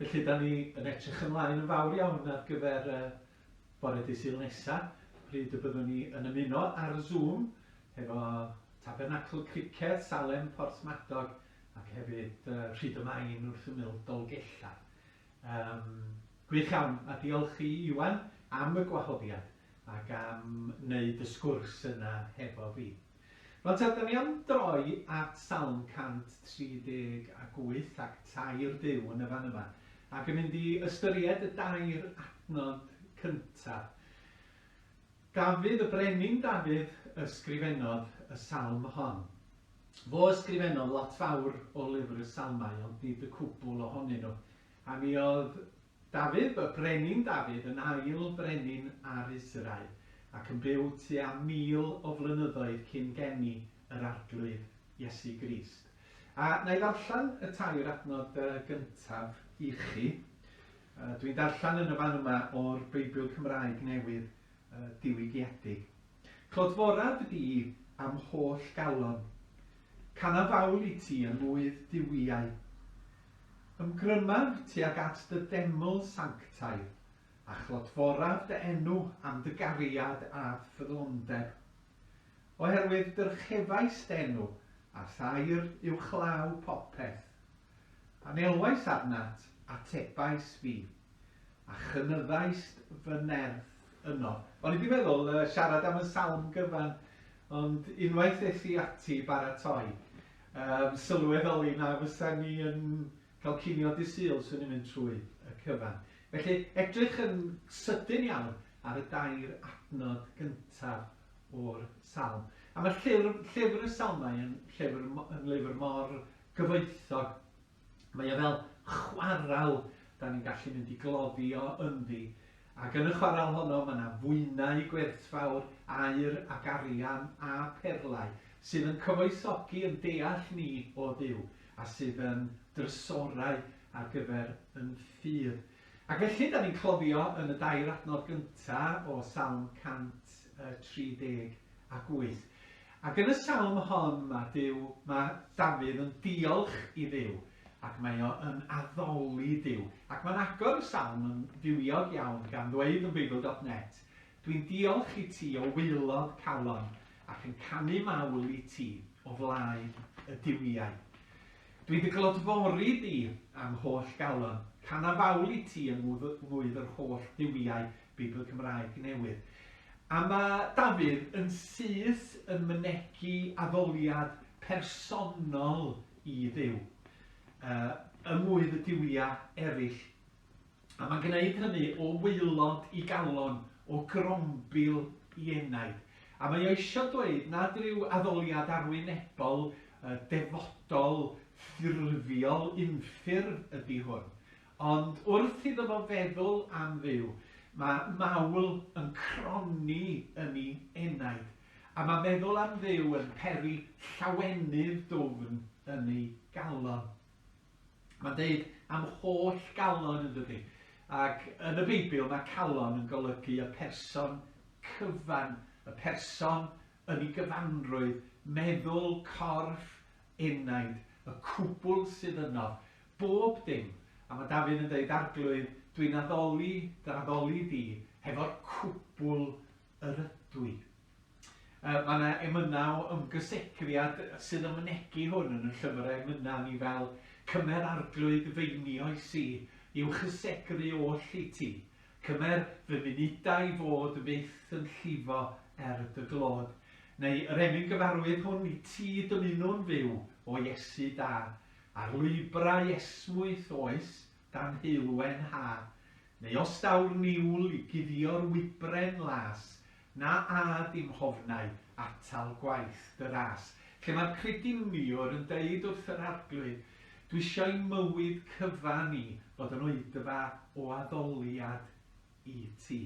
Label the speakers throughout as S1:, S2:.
S1: Felly, da ni yn edrych ymlaen yn fawr iawn ar gyfer uh, bore dydd Sul nesa, pryd y byddwn ni yn ymuno ar Zoom hefo Tabernacl Criced, Salem, Porthmadog ac hefyd uh, Rhyd y Main wrth ymyl Dolgellau. Um, gwych iawn, a diolch i Iwan am y gwahoddiad ac am wneud y sgwrs yna hefo fi. Rwan ta, da ni am droi at Salm 138 ac tair Duw yn y fan yma, ac yn mynd i ystyried y dair adnod cyntaf. Dafydd, y brenin Dafydd, ysgrifennodd y salm hon. Fo ysgrifennodd lot fawr o lyfr y Salmau, ond nid y cwbl ohonyn nhw. A mi oedd Dafydd, y brenin Dafydd, yn ail frenin ar Israel, ac yn byw tua 1,000 o flynyddoedd cyn geni yr Arglwydd Iesu Grist. A na i ddarllen y tair adnod gyntaf i chi. Dwi'n darllen yn y fan yma o'r Beibl Cymraeg Newydd diwygiedig. Clodforaf di am holl galon. Canaf fawl i ti yng ngwydd duwiau. Ymgrymaf tuag at dy deml sanctaidd, a chlodforaf dy enw am dy gariad a'th ffyddlondeb. Oherwydd dyrchefais dy enw, a thair uwchlaw popeth. Pan elwais arnat, atebais fi, a chynyddaist fy nerth yno. O'n i 'di meddwl siarad am y salm gyfan, ond unwaith es i ati i baratoi, um, sylweddoli na fysa ni yn cael cinio dydd Sul 'swn i'n mynd trwy y cyfan. Felly, edrych yn sydyn iawn ar y dair adnod gyntaf o'r salm. A mae llyfr, llyfr y salmau yn llyfr, yn lyfr mor gyfoethog. Mae o fel chwarel da ni'n gallu mynd i gloddio ynddi, ac yn y chwarel honno mae yna fwynau gwerthfawr, aur ac arian a perlau, sydd yn cyfoethogi yn deall ni o Dduw, a sydd yn drysorau ar gyfer yn ffydd. Ac felly, da ni'n cloddio yn y dair adnod gynta o Salm 138. Ac yn y salm hon mae Duw, mae Dafydd yn diolch i Dduw, ac mae o yn addoli Duw. Ac mae'n agor y salm yn fywiog iawn gan ddweud yn Beibl dot net, Dwi'n diolch i ti o waelod calon ac yn canu mawl i ti o flaen y duwiau. Dwi'n dy glodfori di am holl galon, cana fawl i ti yng ngwydd yr holl dduwiau Beibl Cymraeg Newydd. A mae Dafydd yn syth yn mynegi addoliad personol i Dduw, yng ngwydd y duwiau eraill. A mae'n gwneud hynny o waelod i galon, o grombil i enaid. A mae o eisiau dweud nad rhyw addoliad arwynebol, defodol, ffurfiol, unffurf ydy hwn. Ond wrth iddo fo feddwl am Dduw, mae mawl yn cronni yn ei enaid. A mae meddwl am Dduw yn peri llawenydd dwfn yn ei galon. Mae'n deud am holl galon yn dydy. Ac yn y Beibl mae calon yn golygu y person cyfan, y person yn ei gyfanrwydd, meddwl, corff, enaid, y cwbl sydd yno, bob dim. A mae Dafydd yn deud, Arglwydd, dwi'n addoli dy addoli di hefo'r cwbl yr ydw i. Mae yna emynau o ymgysegriad sydd yn mynegi hwn yn y llyfr emynau ni fel Cymer Arglwydd f'einioes i, i'w chysegru oll i ti. Cymer fy munudau i fod fyth yn llifo er dy glod. Neu yr emyn gyfarwydd hwn i ti dymunwn fyw, o Iesu da, ar lwybrau esmwyth oes dan heulwen ha. Neu os daw'r niwl i guddio'r wybren las, Na ad i'm hofnau atal gwaith dy ras. Lle mae'r crediniwr yn deud wrth yr Arglwydd, Dwi isio i mywyd cyfan i fod yn oedfa o addoliad i ti.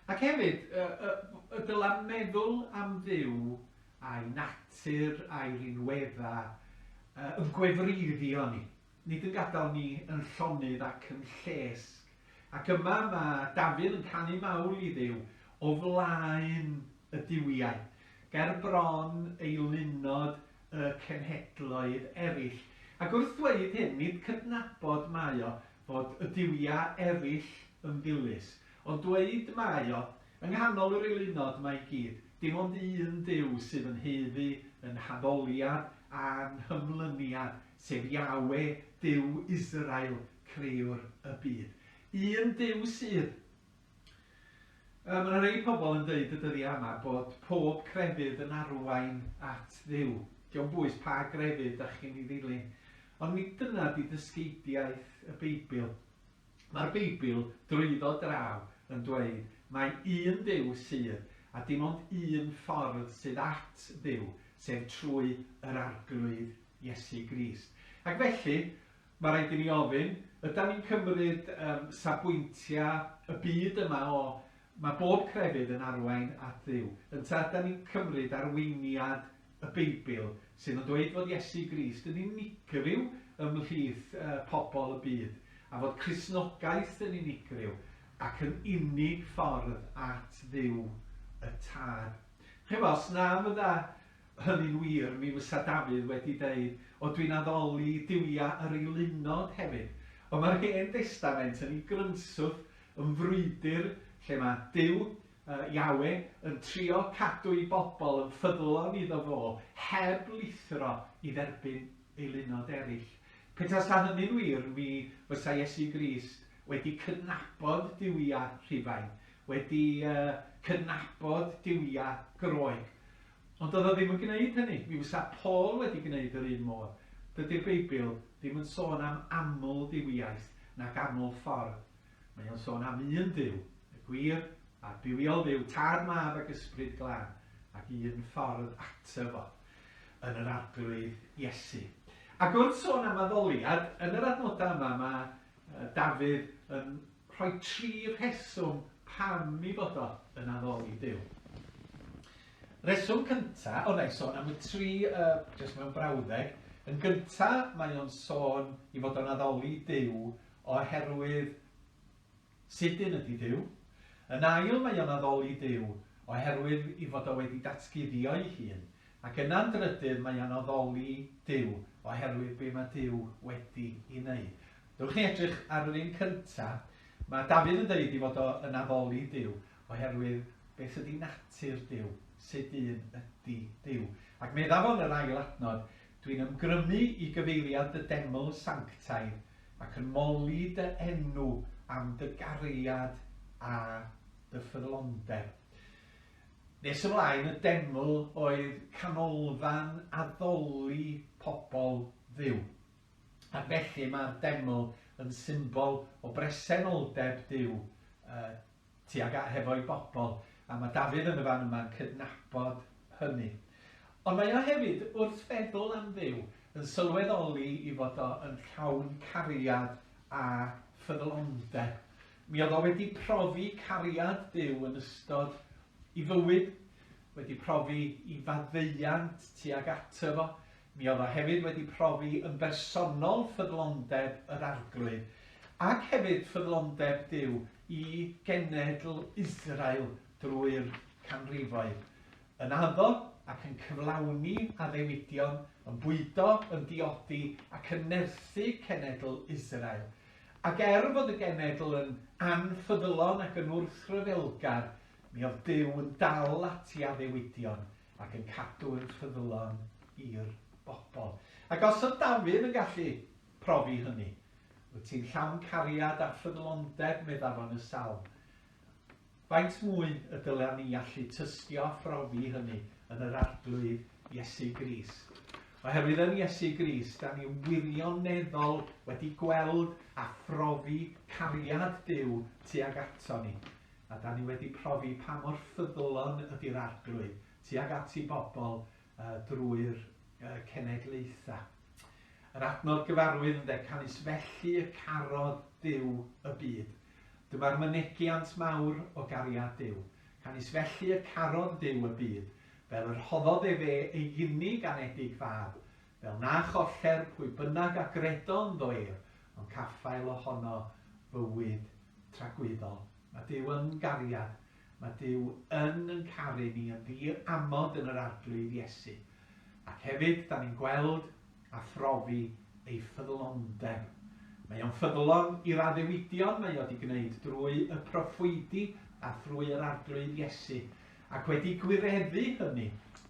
S1: Ac hefyd, y, y, y dyla meddwl am Dduw a'i natur a'i rinweddau yn gwefreiddio ni, nid yn gadael ni yn llonydd ac yn llesg. Ac yma mae Dafydd yn canu mawl i Dduw o flaen y duwiau, ger bron eilunod y cenhedloedd eraill. Ac wrth ddweud hyn, nid cydnabod mae o fod y duwiau eraill yn ddilys, ond dweud mae o, yng nghanol yr eilunod 'ma i gyd, dim ond un Duw sydd yn haeddu yn haddoliad a'n hymlyniad, sef Yahwe, Duw Israel, Crëwr y byd. Un Duw sydd. Yy, mae 'na rei pobl yn deud y dyddiau yma bod pob crefydd yn arwain at Dduw. Dio'm bwys pa grefydd dach chi'n ei ddilyn. Ond nid dyna 'di dysgeidiaeth y Beibl. Mae'r Beibl, drwyddo draw, yn dweud mai un Duw sydd, a dim ond un ffordd sydd at Dduw, sef trwy yr Arglwydd Iesu Grist. Ac felly, Mae rhaid i ni ofyn, ydan ni'n cymryd yym safbwyntiau y byd yma o mae bob crefydd yn arwain at Dduw, ynta ydan ni'n cymryd arweiniad y Beibl sydd yn dweud fod Iesu Grist yn unigryw ymhlith pobl y byd, a fod Cristnogaeth yn unigryw ac yn unig ffordd at Dduw y Tad. Chimod, os na fydda hynny'n wir, mi fysa Dafydd wedi deud, 'O, dwi'n addoli duwia yr eilunod hefyd. Ond mae'r Hen Destament yn ei grynswth yn frwydr lle mae Duw, Yahweh, yn trio cadw ei bobl yn ffyddlon iddo fo, heb lithro i dderbyn eilunod eraill. Petasa hynny'n wir, mi fysa Iesu Grist wedi cydnabod duwia Rhufain, wedi cydnabod duwia Groeg. Ond doedd o ddim yn gwneud hynny. Mi fysa Paul wedi gwneud yr un modd. Dydy'r Beibl ddim yn sôn am aml-dduwiaeth nac aml-ffordd. Mae o'n sôn am un Duw, y gwir a'r bywiol Dduw, Tad, Mab ac Ysbryd Glân, ac un ffordd ato fo, yn yr Arglwydd Iesu. Ac wrth sôn am addoliad, yn yr adnodau yma mae Dafydd yn Rhoi tri rheswm pam i fod o yn addoli Duw. Rheswm cynta, o na i sôn am y tri uh, jyst mewn brawddeg. Yn gynta, mae o'n sôn i fod o'n addoli Duw oherwydd sut un ydy Duw. Yn ail, mae o'n addoli Duw oherwydd i fod o wedi datguddio'i hun. Ac yna'n drydydd, mae o'n addoli Duw oherwydd be mae Duw wedi i wneud. Dewch ni edrych ar yr un cynta. Mae Dafydd yn deud ei fod o yn addoli Duw oherwydd beth ydy natur Duw, sut un ydy Duw. Ac medda fo yn yr ail adnod, Dwi'n ymgrymu i gyfeiriad dy deml sanctaidd ac yn moli dy enw am dy gariad a dy ffyddlondeb. Nes ymlaen, y deml oedd canolfan addoli pobl Dduw. Ac felly mae'r deml yn symbol o bresenoldeb Duw uh, tuag at hefo'i bobl, a mae Dafydd yn y fan yma'n cydnabod hynny. Ond mae o hefyd, wrth feddwl am Dduw, yn sylweddoli i fod o yn llawn cariad a ffyddlondeb. Mi oedd o wedi profi cariad Duw yn ystod i fywyd, wedi profi i faddeuant tuag ato fo, Mi oedd o hefyd wedi profi yn bersonol ffyddlondeb yr Arglwydd, ac hefyd ffyddlondeb Duw i genedl Israel drwy'r canrifoedd, yn addo ac yn cyflawni addewidion, yn bwydo, yn diodi ac yn nerthu cenedl Israel. Ac er fod y genedl yn anffyddlon ac yn wrthryfelgar, mi oedd Duw yn dal at ei addewidion ac yn cadw yn ffyddlon i'r bobl. Ac os oedd Dafydd yn gallu profi hynny, wyt ti'n llawn cariad a ffyddlondeb, meddaf yn y salm. Faint mwy y dylen ni allu tystio a phrofi hynny yn yr Arglwydd Iesu Grist. Oherwydd yn Iesu Grist, da ni wirioneddol wedi gweld a phrofi cariad Duw tuag ato ni. A da ni wedi profi pa mor ffyddlon ydy'r Arglwydd tuag at ei bobl uh, drwy'r uh, cenedlaethau. Yr adnod gyfarwydd ynde, canys felly y carodd Duw y byd. Dyma'r mynegiant mawr o gariad Duw. Canys felly y carodd Duw y byd, fel yr rhoddodd efe ei unig anedig fab, fel na choller pwy bynnag a gredo ynddo ef, ond caffael ohono fywyd tragwyddol. Mae Duw yn gariad. Mae Duw yn yn caru ni yn ddi-amod yn yr Arglwydd Iesu. Ac hefyd, da ni'n gweld a phrofi ei ffyddlondeb. Mae o'n ffyddlon i'r addewidion mae o 'di gwneud drwy y proffwydi a thrwy yr Arglwydd Iesu, ac wedi gwireddu hynny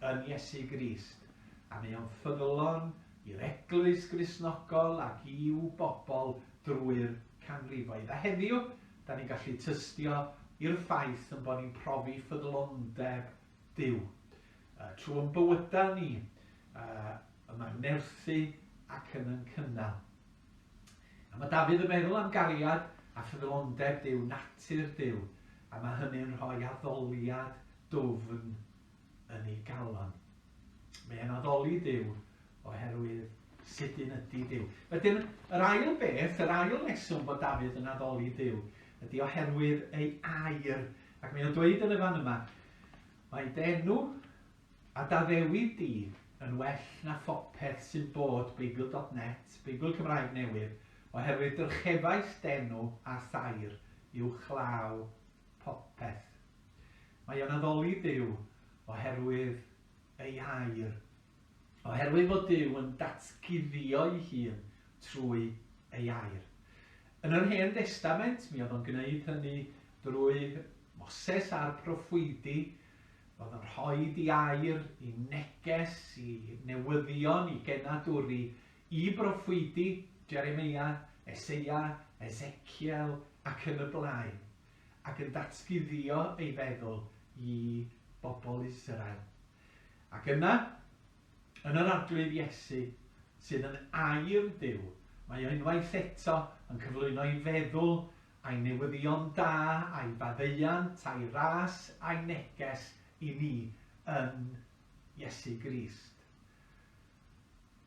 S1: yn Iesu Grist. A mae o'n ffyddlon i'r Eglwys Gristnogol ac i'w bobl drwy'r canrifoedd. A heddiw, da ni'n gallu tystio i'r ffaith yn bod ni'n profi ffyddlondeb Duw. Trwy'n bywydau ni, y mae'n nerthu ac yn yn cynnal. A mae Dafydd yn meddwl am gariad a ffyddlondeb Duw, natur Duw, a mae hynny'n rhoi addoliad dwfn yn ei galon. Mae e'n addoli Duw oherwydd sut un ydy Duw. Wedyn, yr ail beth, yr ail reswm bod Dafydd yn addoli Duw, ydy oherwydd ei air. Ac mae o'n dweud yn y fan yma, mae d'enw a d'addewid di yn well na phopeth sy'n bod Beibl.net, Beibl Cymraeg Newydd, oherwydd dyrchefais d'enw a thair uwchlaw popeth. Mae o'n addoli Duw oherwydd ei air. Oherwydd fod Duw yn datguddio'i hun trwy ei air. Yn yr Hen Destament, mi oedd o'n gwneud hynny drwy Moses a'r proffwydi, roedd yn rhoi i air, i neges, i newyddion, i genadwri, i broffwydi, Jeremeia, Eseia, Ezekiel ac yn y blaen, ac yn datguddio ei feddwl i bobl Israel. Ac yna, yn yr Arglwydd Iesu, sydd yn air Duw, mae o unwaith eto yn cyflwyno'i feddwl a'i newyddion da, a'i faddeuant, a'i ras, a'i neges i ni yn Iesu Grist.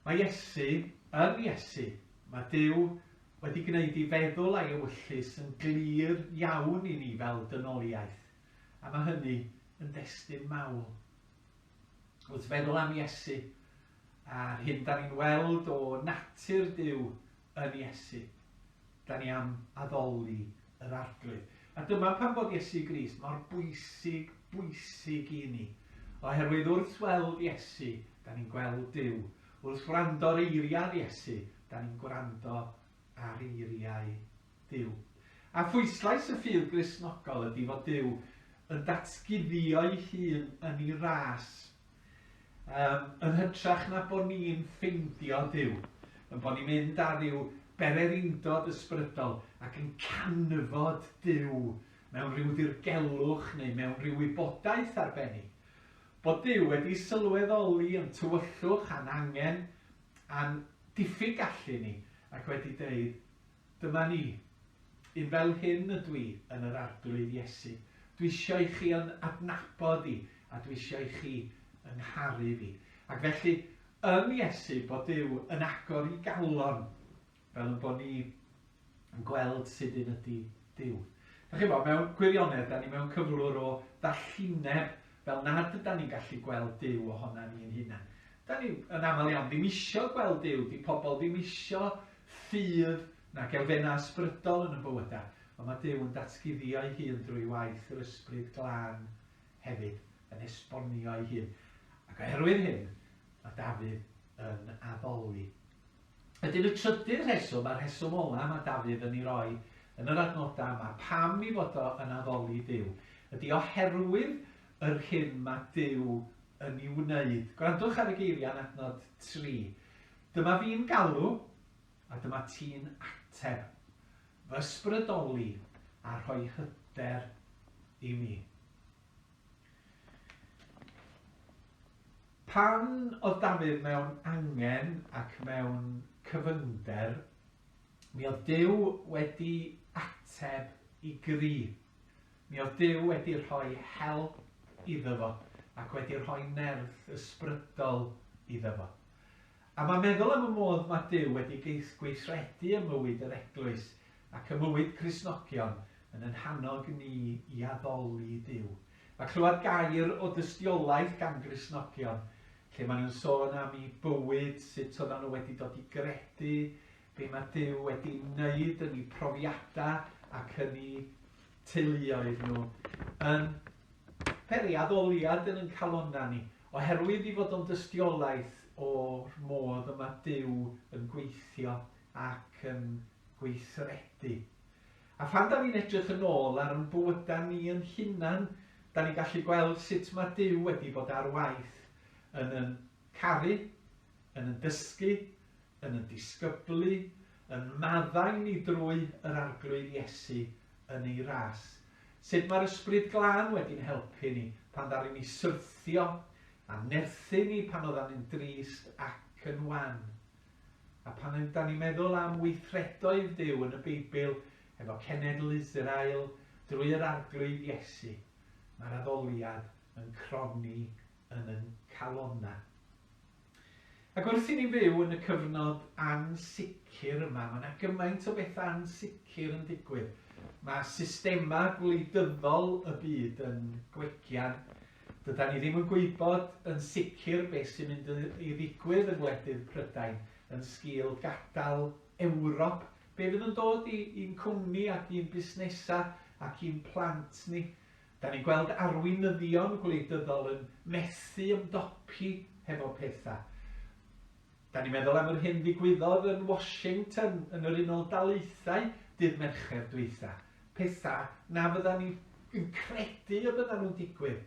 S1: Mae Iesu, yn Iesu, mae Duw wedi gwneud ei feddwl a'i ewyllys yn glir iawn i ni fel dynoliaeth, a mae hynny yn destun mawl. Wrth feddwl am Iesu a'r hyn da ni'n weld o natur Duw yn Iesu, da ni am addoli yr Arglwydd. A dyma pam bod Iesu Grist mor bwysig, bwysig i ni. Oherwydd wrth weld Iesu, da ni'n gweld Duw. Wrth wrando ar eiriau'r Iesu, da ni'n gwrando ar eiriau Duw. A phwyslais y ffydd Gristnogol ydy fod Duw yn datguddio'i hun yn ei ras, um, yn hytrach na bod ni'n ffeindio Duw, yn bod ni'n mynd ar ryw bererindod ysbrydol ac yn canfod Duw mewn rhyw ddirgelwch neu mewn rhyw wybodaeth arbennig. Bod Duw wedi sylweddoli yn tywyllwch a'n angen a'n diffyg gallu ni ac wedi deud, Dyma ni. Un fel hyn ydw i yn yr Arglwydd Iesu. Dwi isio i chi yn adnabod i, a dwi isio i chi yng ngharu fi. Ac felly, yn Iesu, bod Duw yn agor i galon, fel yn bod ni yn gweld sut un ydy Duw. Da chi'n bod, mewn gwirionedd, da ni mewn cyflwr o ddallineb, fel nad yda ni'n gallu gweld Duw ohona ni'n hunain. Da ni yn aml iawn ddim isio gweld Duw, di pobl ddim isio ffydd nag elfennau ysbrydol yn y bywydau, ond mae Duw yn datguddio'i hun drwy waith yr Ysbryd Glân hefyd, yn esbonio'i hun. Ac oherwydd hyn, mae Dafydd yn addoli. Wedyn y trydydd rheswm, a'r rheswm ola mae Dafydd yn ei roi yn yr adnodau yma, pam i fod o yn addoli Duw, ydy oherwydd yr hyn mae Duw yn ei wneud. Gwrandwch ar y geiriau yn adnod 3. Dyma fi'n galw, a dyma ti'n ateb. Fy ysbrydoli a rhoi hyder i mi. Pan oedd Dafydd mewn angen ac mewn cyfyngder, mi oedd Duw wedi ateb i gri. Mi oedd Duw wedi rhoi help iddo fo ac wedi rhoi nerth ysbrydol iddo fo. A mae meddwl am y modd mae Duw wedi gweithredu ym mywyd yr eglwys ac ym mywyd Cristnogion yn yn hannog ni i addoli Duw. Mae clywed gair o dystiolaeth gan Gristnogion, lle maen nhw'n sôn am eu bywyd, sut oedden nhw wedi dod i gredu, be mae Duw wedi wneud yn eu profiadau ac yn eu teuluoedd nhw, yn peri addoliad yn yn calonnau ni, oherwydd i fod o'n dystiolaeth o'r modd y mae Duw yn gweithio ac yn gweithredu. A phan da ni'n edrych yn ôl ar yn bywydau ni yn hunan, da ni'n gallu gweld sut mae Duw wedi bod ar waith yn yn caru, yn yn dysgu, yn yn disgyblu, yn maddau ni drwy yr Arglwydd Iesu yn ei ras. Sut mae'r Ysbryd Glân wedi'n helpu ni pan ddaru ni syrthio a nerthu ni pan oeddan ni'n drist ac yn wan. A pan ydan ni'n meddwl am weithredoedd Duw yn y Beibl efo cenedl Israel drwy yr Arglwydd Iesu, mae'r addoliad yn cronni yn yn calonnau. Ac wrth i ni fyw yn y cyfnod ansicr yma, mae yna gymaint o bethau ansicr yn digwydd. Mae systemau gwleidyddol y byd yn gwegian. Dydan ni ddim yn gwybod yn sicr beth sy'n mynd i ddigwydd yng ngwledydd Prydain yn sgil gadael Ewrop. Be fydd yn dod i'n cwmni ac i'n busnesau ac i'n plant ni? Da ni'n gweld arweinyddion gwleidyddol yn methu ymdopi hefo pethau. Da ni'n meddwl am yr hyn ddigwyddodd yn Washington yn yr Unol Daleithiau dydd Mercher dwytha. Pethau na fydda ni yn credu y bydda nhw'n digwydd.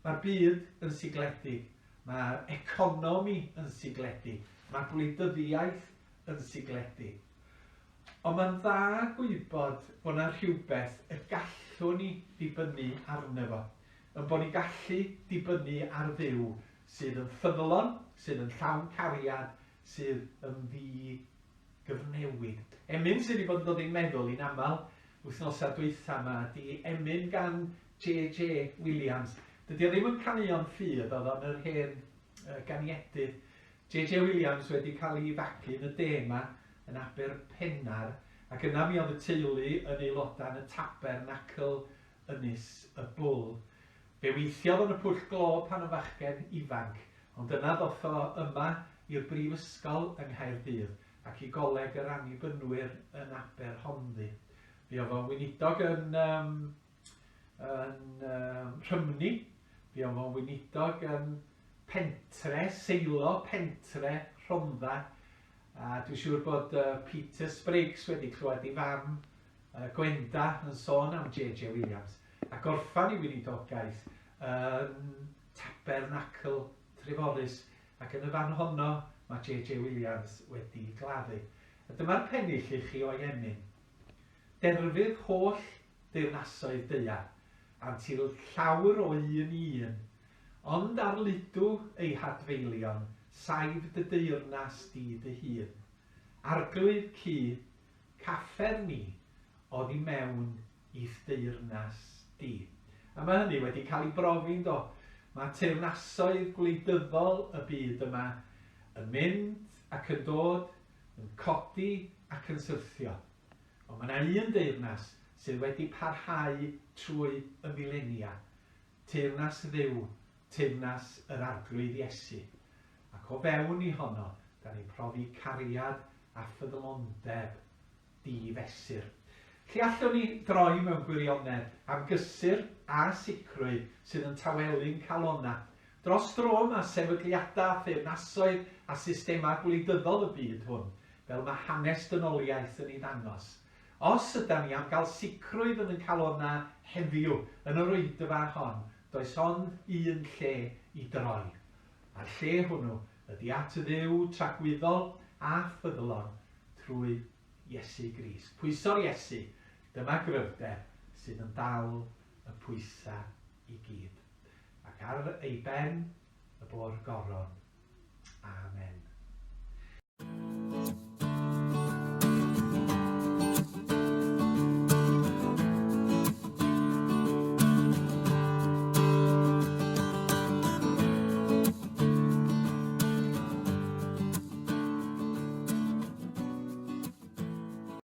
S1: Mae'r byd yn sigledig, mae'r economi yn sigledig, mae gwleidyddiaeth yn sigledig. Ond mae'n dda gwybod bod 'na rhywbeth y gallwn ni ddibynnu arno fo, yn bod ni'n gallu dibynnu ar Dduw sydd yn ffyddlon, sydd yn llawn cariad, sydd yn ddi-gyfnewid. Emyn sydd wedi bod yn dod i'n meddwl i'n aml wythnosau dwytha 'ma ydi emyn gan JJ Williams. Dydy o ddim yn caneuon ffydd, oedd o'n yr hen ganiedydd. JJ Williams wedi cael ei fagu yn y de 'ma, yn Aberpennar, ac yna mi oedd y teulu yn aelodau yn y Tabernacl Ynys y Bwl. Fe weithiodd yn y pwll glo pan yn fachgen ifanc, ond yna ddoth o yma i'r brifysgol yng Nghaerdydd ac i Goleg yr Annibynwyr yn Aberhonddu. Fuodd o'n weinidog yn um, yn um, Rhymni, fuodd o'n weinidog yn Pentre, Seilo, Pentre, Rhondda, A dwi'n siŵr bod uh, Peter Spriggs wedi clywed ei fam, uh, Gwenda, yn sôn am JJ Williams, a gorffan ei weinidogaeth yn Tabernacl Treforys, ac yn y fan honno mae JJ Williams wedi gladdu. A dyma'r pennill i chi o'i emyn. Derfydd holl deyrnasoedd daear, antil llawr o un i un, Ond ar ludw ei hadfeilion, saif dy deyrnas di dy hun. Arglwydd cu, caffer ni oddi mewn i'th deyrnas di. A mae hynny wedi cael ei brofi, yndo? Mae teyrnasoedd gwleidyddol y byd yma yn mynd ac yn dod, yn codi ac yn syrthio. Ond mae yna un deyrnas sydd wedi parhau trwy y milenia, Teyrnas Dduw, teyrnas yr Arglwydd Iesu, ac o fewn i honno, da ni'n profi cariad a ffyddlondeb di-fesur. Lle allwn ni droi mewn gwirionedd am gysur a sicrwydd sydd yn tawelu'n calonnau? Dros dro mae sefydliadau a theyrnasoedd a systemau gwleidyddol y byd hwn, fel mae hanes dynoliaeth yn ei ddangos, Os ydan ni am gael sicrwydd yn yn calonnau heddiw, yn yr oedfa hon, does ond un lle i droi. A'r lle hwnnw ydi at Dduw tragwyddol a ffyddlon trwy Iesu Grist. Pwyso'r Iesu, dyma gryfder sydd yn dal y pwysau i gyd. Ac ar ei ben y bo'r goron. Amen.